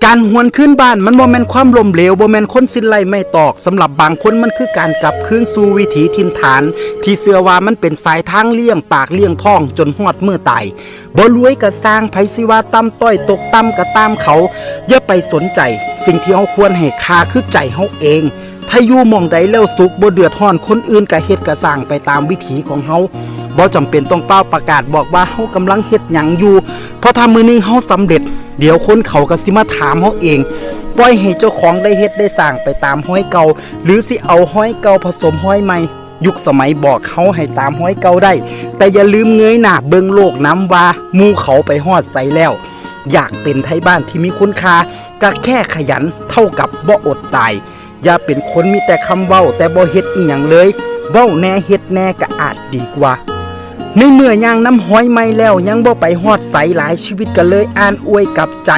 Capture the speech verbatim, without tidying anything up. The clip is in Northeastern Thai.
อันหวนคืนบ้านมันบ่แม่นความล้มเหลว บ่แม่นคนสิ้นไร้ไม้ตอก สำหรับบางคนมันคือการกลับคืนสู่วิถีถิ่นฐาน ที่เชื่อว่ามันเป็นสายทางเลี้ยงปากเลี้ยงท้องจนฮอดมื้อตาย บ่รวยก็ซ่าง ไผสิว่าต่ำต้อยตกต่ำก็ตามเขา อย่าไปสนใจ สิ่งที่เฮาควรให้ค่าคือใจเฮาเอง ถ้าอยู่หม่องใดแล้วสุข บ่เดือดร้อนคนอื่น ก็เฮ็ดก็ซ่างไปตามวิถีของเฮา บ่จำเป็นต้องเป่าประกาศบอกว่าเฮากำลังเฮ็ดหยังอยู่ เพราะถ้ามื้อหนึ่งเฮาสำเร็จ เดี๋ยวคนเขาก็สิมาถามเฮาเอง ปล่อยให้เจ้าของได้เฮ็ดได้ซ่างไปตามฮอยเก่า หรือสิเอาฮอยเก่าผสมฮอยใหม่ ยุคสมัยบอกเฮาให้ตามฮอยเก่าได้ แต่อย่าลืมเงยหน้าเบิ่งโลกนำว่าหมู่เขาไปฮอดไสแล้ว อยากเป็นไทบ้านที่มีคุณค่า ก็แค่ขยันเท่ากับบ่อดตาย อย่าเป็นคนมีแต่คำเว้าแต่บ่เฮ็ดอิหยังเลย เว้าแหน่เฮ็ดแหน่ก็อาจดีกว่า ในเมื่อย่างนำฮอยใหม่แล้วยังบ่ไปฮอดไส หลายชีวิตก็เลยอ่านอวยกลับใจ